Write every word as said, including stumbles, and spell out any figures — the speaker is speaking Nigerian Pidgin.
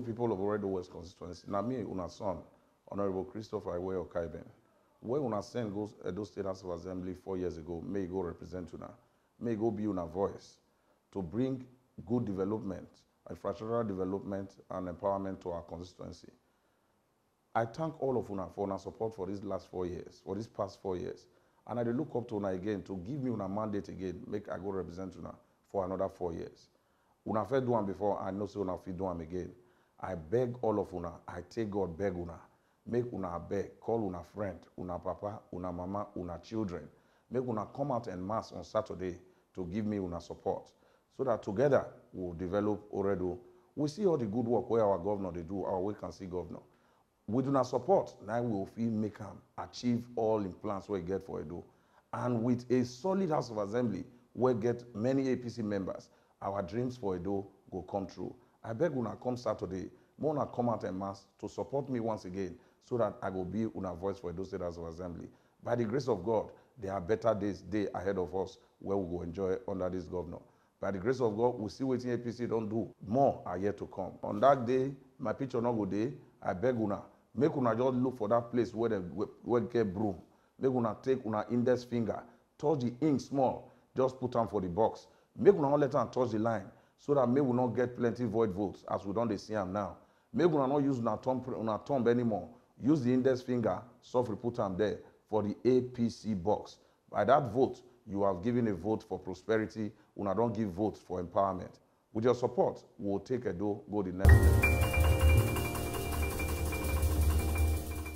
People of Oredo West constituency, na me, una son, Honorable Christopher Iwe Okaiben, wey una send go Edo State House of Assembly four years ago, may e go represent una, may e go be una voice to bring good development, infrastructural development and empowerment to our constituency. I thank all of una for una support for these last four years, for these past four years. And I dey look up to una again to give me una mandate again, make I go represent una for another four years. Una fit do am before, I know say una fit do am again. I beg all of una, I take God beg una, make una beg, call una friend, una papa, una mama, una children, make una come out en masse on Saturday to give me una support, so that together we will develop Oredo. We see all the good work wey our governor dey do, our vacancy governor. With una support, na we will fit make am achieve all im plans wey e get for Edo. And with a solid House of Assembly wey get many A P C members, our dreams for Edo go come true. I beg una come Saturday, make una come out en masse to support me once again, so that I go be una voice for Edo State House of Assembly. By the grace of God, there are better days dey ahead of us wey we go enjoy under this governor. By the grace of God, we see wetin A P C don do. More are yet to come. On that day, my picture no go dey. I beg una, make una just look for that place wey dem, wey, wey get broom. Make una take una index finger, touch the ink small, just put am for the box. Make una no let am touch the line, so that make we no get plenty void votes as we don dey see am now. Make una no use una thumb, una thumb anymore. Use the index finger, softly put am there for the A P C box. By that vote, you have given a vote for prosperity. Una don give vote for empowerment. With your support, we will take Edo go the next level.